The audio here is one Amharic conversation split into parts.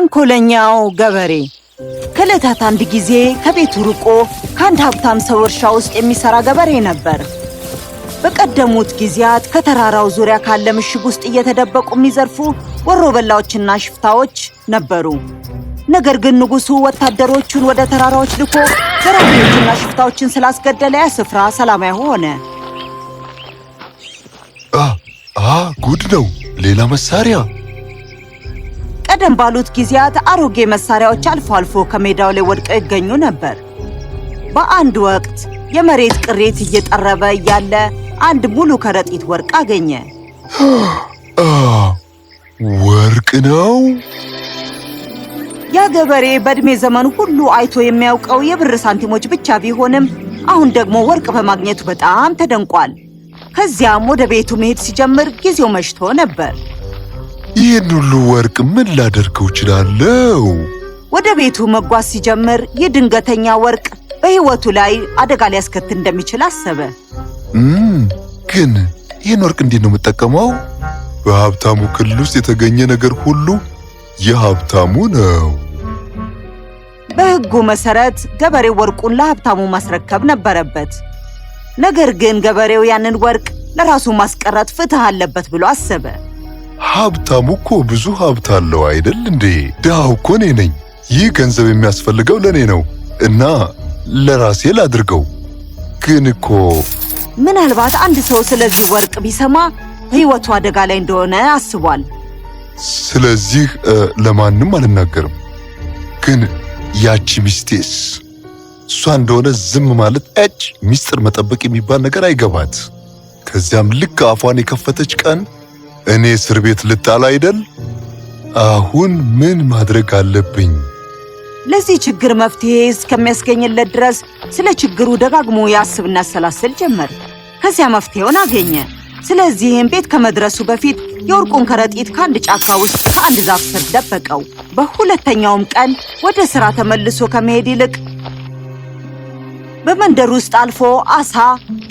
ተንኮለኛው ገበሬ። ከዕለታት አንድ ጊዜ ከቤቱ ርቆ ከአንድ ሀብታም ሰው እርሻ ውስጥ የሚሠራ ገበሬ ነበር። በቀደሙት ጊዜያት ከተራራው ዙሪያ ካለ ምሽግ ውስጥ እየተደበቁ የሚዘርፉ ወሮበላዎችና ሽፍታዎች ነበሩ። ነገር ግን ንጉሡ ወታደሮቹን ወደ ተራራዎች ልኮ ዘራፊዎችና ሽፍታዎችን ስላስገደለ ያ ስፍራ ሰላማዊ ሆነ። አ አ ጉድ ነው! ሌላ መሳሪያ። ቀደም ባሉት ጊዜያት አሮጌ መሳሪያዎች አልፎ አልፎ ከሜዳው ላይ ወድቀው ይገኙ ነበር። በአንድ ወቅት የመሬት ቅሬት እየጠረበ እያለ አንድ ሙሉ ከረጢት ወርቅ አገኘ። አ ወርቅ ነው። ያ ገበሬ በዕድሜ ዘመኑ ሁሉ አይቶ የሚያውቀው የብር ሳንቲሞች ብቻ ቢሆንም አሁን ደግሞ ወርቅ በማግኘቱ በጣም ተደንቋል። ከዚያም ወደ ቤቱ መሄድ ሲጀምር ጊዜው መሽቶ ነበር። ይህን ሁሉ ወርቅ ምን ላደርገው እችላለሁ? ወደ ቤቱ መጓዝ ሲጀምር ይህ ድንገተኛ ወርቅ በሕይወቱ ላይ አደጋ ሊያስከትል እንደሚችል አሰበ። እም ግን ይህን ወርቅ እንዴት ነው የምጠቀመው? በሀብታሙ ክልል ውስጥ የተገኘ ነገር ሁሉ የሀብታሙ ነው። በሕጉ መሰረት ገበሬው ወርቁን ለሀብታሙ ማስረከብ ነበረበት። ነገር ግን ገበሬው ያንን ወርቅ ለራሱ ማስቀረት ፍትሕ አለበት ብሎ አሰበ። ሀብታሙ እኮ ብዙ ሀብት አለው አይደል እንዴ? ድሃው እኮ እኔ ነኝ። ይህ ገንዘብ የሚያስፈልገው ለእኔ ነው እና ለራሴ ላድርገው። ግን እኮ ምናልባት አንድ ሰው ስለዚህ ወርቅ ቢሰማ ሕይወቱ አደጋ ላይ እንደሆነ አስቧል። ስለዚህ ለማንም አልናገርም። ግን ያቺ ሚስቴስ እሷ እንደሆነ ዝም ማለት እጭ ሚስጥር መጠበቅ የሚባል ነገር አይገባት። ከዚያም ልክ አፏን የከፈተች ቀን እኔ እስር ቤት ልጣል አይደል? አሁን ምን ማድረግ አለብኝ? ለዚህ ችግር መፍትሄ እስከሚያስገኝለት ድረስ ስለ ችግሩ ደጋግሞ ያስብና ያሰላስል ጀመር። ከዚያ መፍትሄውን አገኘ። ስለዚህም ቤት ከመድረሱ በፊት የወርቁን ከረጢት ከአንድ ጫካ ውስጥ ከአንድ ዛፍ ስር ደበቀው። በሁለተኛውም ቀን ወደ ሥራ ተመልሶ ከመሄድ ይልቅ በመንደር ውስጥ አልፎ አሳ፣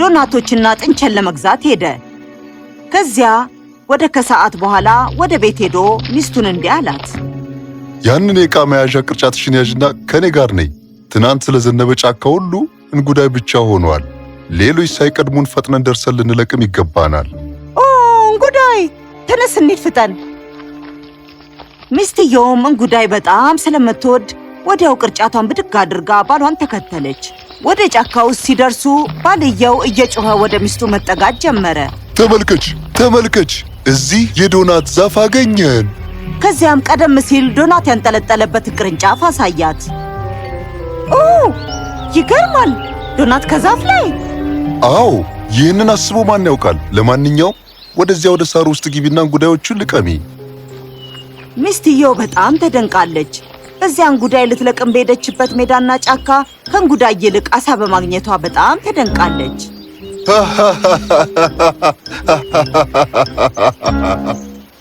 ዶናቶችና ጥንቸል ለመግዛት ሄደ። ከዚያ ወደ ከሰዓት በኋላ ወደ ቤት ሄዶ ሚስቱን እንዲህ አላት። ያንን የዕቃ መያዣ ቅርጫትሽን ያዥና ከኔ ጋር ነይ። ትናንት ስለዘነበ ጫካ ሁሉ እንጉዳይ ብቻ ሆኗል። ሌሎች ሳይቀድሙን ፈጥነን ደርሰን ልንለቅም ይገባናል። ኦ እንጉዳይ፣ ተነስ እንሂድ ፍጠን። ሚስትየውም እንጉዳይ በጣም ስለምትወድ ወዲያው ቅርጫቷን ብድግ አድርጋ ባሏን ተከተለች። ወደ ጫካ ውስጥ ሲደርሱ ባልየው እየጮኸ ወደ ሚስቱ መጠጋት ጀመረ። ተመልከች፣ ተመልከች፣ እዚህ የዶናት ዛፍ አገኘን። ከዚያም ቀደም ሲል ዶናት ያንጠለጠለበትን ቅርንጫፍ አሳያት። ኦ ይገርማል! ዶናት ከዛፍ ላይ! አዎ፣ ይህንን አስቦ ማን ያውቃል? ለማንኛውም ወደዚያ ወደ ሳሩ ውስጥ ግቢና እንጉዳዮቹን ልቀሚ። ሚስትየው በጣም ተደንቃለች። በዚያ እንጉዳይ ልትለቅም በሄደችበት ሜዳና ጫካ ከእንጉዳይ ይልቅ አሳ በማግኘቷ በጣም ተደንቃለች።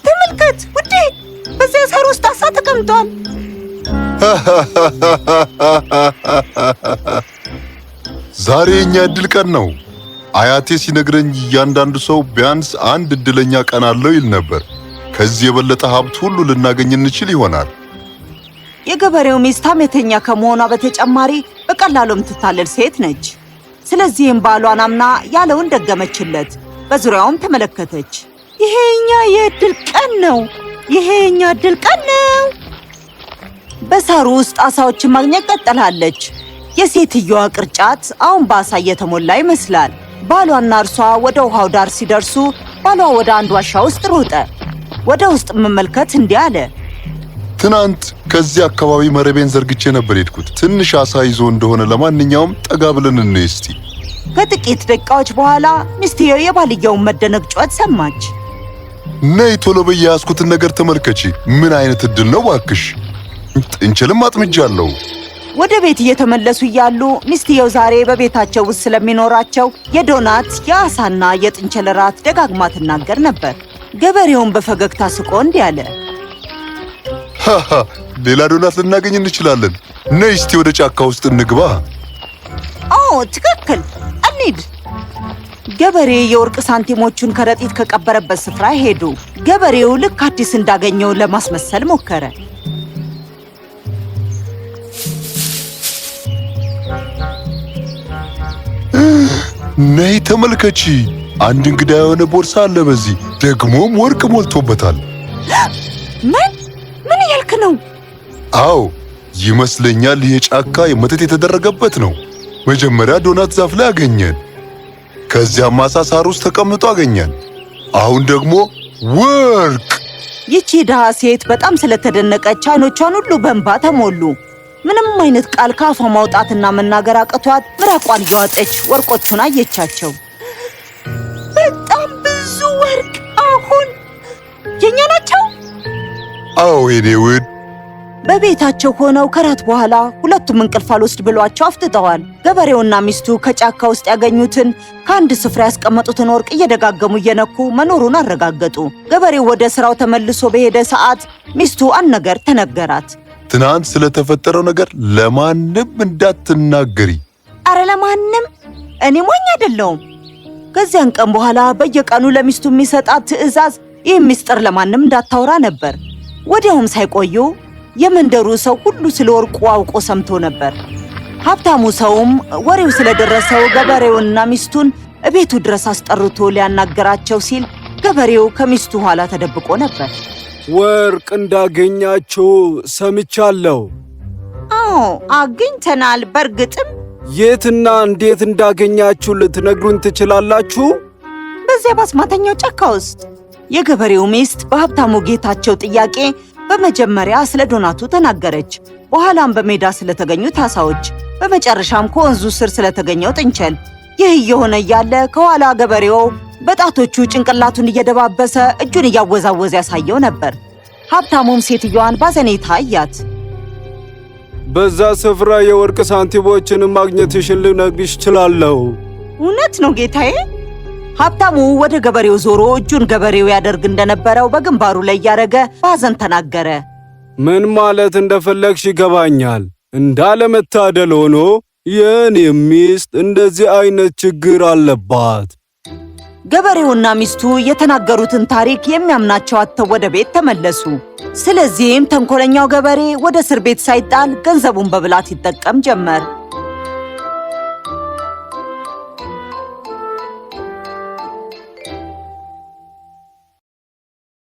ተመልከት ውዴ፣ በዚያ ሳር ውስጥ አሳ ተቀምጧል። ዛሬ የኛ እድል ቀን ነው። አያቴ ሲነግረኝ እያንዳንዱ ሰው ቢያንስ አንድ እድለኛ ቀን አለው ይል ነበር። ከዚህ የበለጠ ሀብት ሁሉ ልናገኝ እንችል ይሆናል። የገበሬው ሚስት ሐሜተኛ ከመሆኗ በተጨማሪ በቀላሉ የምትታለል ሴት ነች። ስለዚህም ባሏን አምና ያለውን ደገመችለት። በዙሪያውም ተመለከተች። ይሄ የኛ የእድል ቀን ነው! ይሄ የኛ እድል ቀን ነው! በሳሩ ውስጥ አሳዎችን ማግኘት ቀጥላለች። የሴትየዋ ቅርጫት አሁን በአሳ እየተሞላ ይመስላል። ባሏና እርሷ ወደ ውሃው ዳር ሲደርሱ ባሏ ወደ አንድ ዋሻ ውስጥ ሮጠ። ወደ ውስጥ መመልከት እንዲህ አለ። ትናንት ከዚህ አካባቢ መረቤን ዘርግቼ ነበር የሄድኩት። ትንሽ አሳ ይዞ እንደሆነ ለማንኛውም ጠጋ ብለን እንይ እስቲ። ከጥቂት ደቂቃዎች በኋላ ሚስትየው የባልየውን መደነቅ ጩኸት ሰማች። ነይ ቶሎ በይ፣ የያዝኩትን ነገር ተመልከቺ። ምን አይነት እድል ነው ባክሽ! ጥንቸልም አጥምጃለሁ። ወደ ቤት እየተመለሱ እያሉ ሚስትየው ዛሬ በቤታቸው ውስጥ ስለሚኖራቸው የዶናት የአሳና የጥንቸል ራት ደጋግማ ትናገር ነበር። ገበሬውን በፈገግታ ስቆ እንዲህ አለ። ሃሃ፣ ሌላ ዶናት ልናገኝ እንችላለን። ነይ እስቲ ወደ ጫካ ውስጥ እንግባ። ኦ ትክክል፣ እንሂድ። ገበሬ የወርቅ ሳንቲሞቹን ከረጢት ከቀበረበት ስፍራ ሄዱ። ገበሬው ልክ አዲስ እንዳገኘው ለማስመሰል ሞከረ። ነይ ተመልከቺ፣ አንድ እንግዳ የሆነ ቦርሳ አለ። በዚህ ደግሞም ወርቅ ሞልቶበታል። ምን ምን እያልክ ነው? አዎ ይመስለኛል ይሄ ጫካ መተት የተደረገበት ነው። መጀመሪያ ዶናት ዛፍ ላይ አገኘን። ከዚያም አሳ ሳር ውስጥ ተቀምጦ አገኘን። አሁን ደግሞ ወርቅ። ይቺ ድሃ ሴት በጣም ስለተደነቀች አይኖቿን ሁሉ በእንባ ተሞሉ። ምንም አይነት ቃል ከአፏ ማውጣትና መናገር አቅቷት ምራቋን እየዋጠች ወርቆቹን አየቻቸው። በጣም ብዙ ወርቅ አሁን የኛ ናቸው። አዎ የኔ ውድ። በቤታቸው ሆነው ከራት በኋላ ሁለቱም እንቅልፍ አልወስድ ብሏቸው አፍጥጠዋል። ገበሬውና ሚስቱ ከጫካ ውስጥ ያገኙትን ከአንድ ስፍራ ያስቀመጡትን ወርቅ እየደጋገሙ እየነኩ መኖሩን አረጋገጡ። ገበሬው ወደ ስራው ተመልሶ በሄደ ሰዓት ሚስቱ አንድ ነገር ተነገራት። ትናንት ስለተፈጠረው ነገር ለማንም እንዳትናገሪ። አረ ለማንም፣ እኔ ሞኝ አይደለሁም። ከዚያን ቀን በኋላ በየቀኑ ለሚስቱ የሚሰጣት ትዕዛዝ ይህ ምስጢር ለማንም እንዳታወራ ነበር። ወዲያውም ሳይቆዩ የመንደሩ ሰው ሁሉ ስለ ወርቁ አውቆ ሰምቶ ነበር። ሀብታሙ ሰውም ወሬው ስለደረሰው ገበሬውንና ሚስቱን እቤቱ ድረስ አስጠርቶ ሊያናገራቸው ሲል ገበሬው ከሚስቱ ኋላ ተደብቆ ነበር። ወርቅ እንዳገኛችሁ ሰምቻለሁ። አዎ አግኝተናል። በእርግጥም የትና እንዴት እንዳገኛችሁ ልትነግሩን ትችላላችሁ? በዚያ ባስማተኛው ጫካ ውስጥ። የገበሬው ሚስት በሀብታሙ ጌታቸው ጥያቄ በመጀመሪያ ስለ ዶናቱ ተናገረች። በኋላም በሜዳ ስለተገኙት ዓሣዎች፣ በመጨረሻም ከወንዙ ስር ስለተገኘው ጥንቸል። ይህ እየሆነ እያለ ከኋላ ገበሬው በጣቶቹ ጭንቅላቱን እየደባበሰ እጁን እያወዛወዘ ያሳየው ነበር። ሀብታሙም ሴትዮዋን ባዘኔታ አያት። በዛ ስፍራ የወርቅ ሳንቲሞችን ማግኘትሽን ልነግርሽ እችላለሁ። እውነት ነው ጌታዬ። ሀብታሙ ወደ ገበሬው ዞሮ እጁን ገበሬው ያደርግ እንደነበረው በግንባሩ ላይ እያደረገ በሐዘን ተናገረ። ምን ማለት እንደፈለግሽ ይገባኛል። እንዳለመታደል ሆኖ የእኔ ሚስት እንደዚህ አይነት ችግር አለባት። ገበሬውና ሚስቱ የተናገሩትን ታሪክ የሚያምናቸው አጥተው ወደ ቤት ተመለሱ። ስለዚህም ተንኮለኛው ገበሬ ወደ እስር ቤት ሳይጣል ገንዘቡን በብላት ይጠቀም ጀመር።